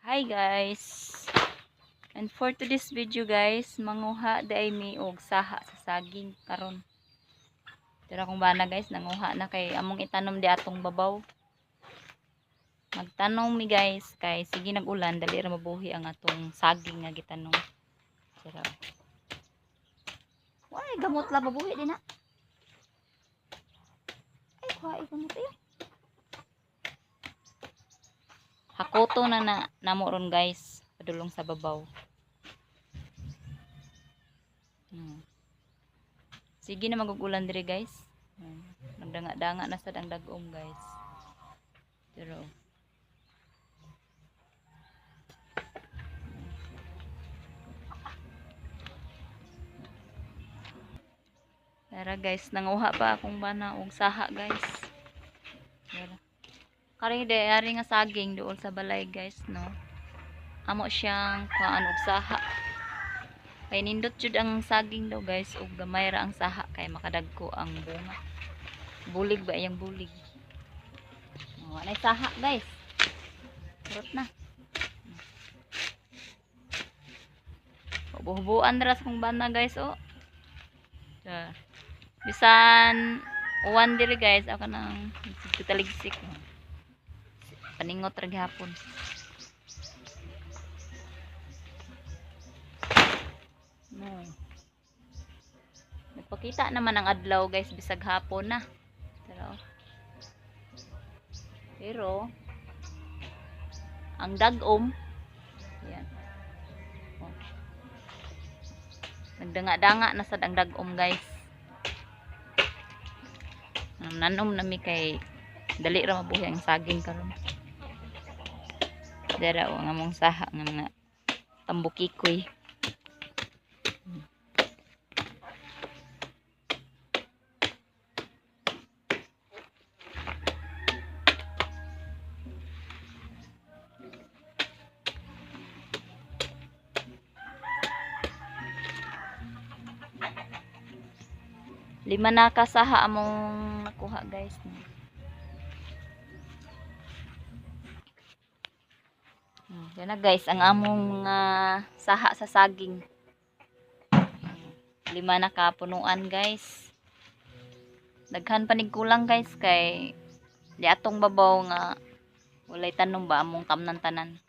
Hi guys. And for today's video guys, manguha diay mi og saha sa saging karon. Pero akong bana guys, nanguha na kay among itanom di atong babaw. Magtanom mi guys kay sige nag-ulan, dali ra mabuhi ang atong saging nga gitanom. Pero Why gamot la mabuhi din na. Ay, kuha gamot ayo. Hakoto na na namo ron guys, padulong sa babaw. Sige na magugulan dire guys. Nagdanga-danga na sad ang dag-om guys. Pero tara guys, nanguha pa akong bana og saha guys. Tara. Kari de ari nga saging dool sa balay guys no. Amo siyang kuhaan og saha. Kay nindot jud ang saging daw guys og gamay ra ang saha kay makadagko ang bunga. Bulig ba iyang bulig. Wa nay saha guys. Kurot na. Hubo-hubuan ra sa kong bana guys oh. Char. Bisan uwan diri guys ako nang taligsik. Paningot ra gihapon. No. Nagpakita naman ang adlaw guys bisag hapon na. Pero ang dag-om ayan. Oh. Nagdanga-danga na sad ang dag-om guys. Nanom na mi kay dali ra mabuhi ang saging karon. Dara o ang among saha nga mga tambukikoy. Lima na kasaha among nakuha guys. Yan na guys ang among mga saha sa saging. 5 na kapunuan guys. Daghan pa nig kulang guys kay di atong babaw nga walay tanom ba among tamnan tanan.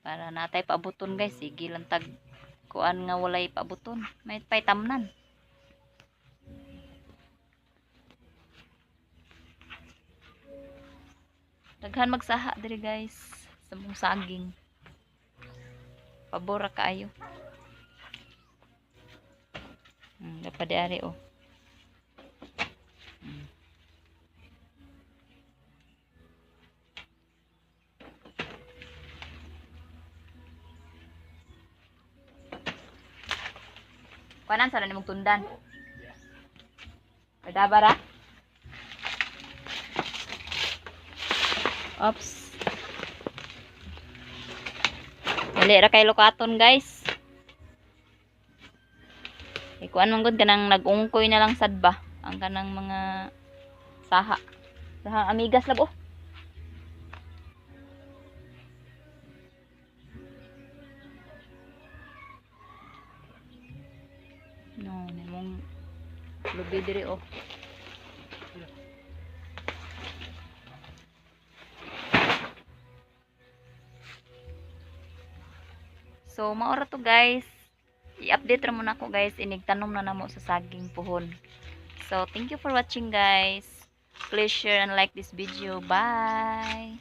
Para natay paabuton guys, sige lang tag kuan nga walay paabuton, may pay tamnan. Daghan magsaha diri guys sa mong saging. Pabor ra kaayo. Dapat di ari oh. Kuanan sa nimong tundan. Kadaba ra? Oops. Dali ra kay lukaton guys. Ikuan man gud kanang nagungkoy na lang sad ba ang kanang mga saha. Saha amigas lab oh. No, nimong lubi diri oh. So maora to guys. I-update ra muna ako guys, inig tanom na namo sa saging puhon. So thank you for watching guys. Please share and like this video. Bye.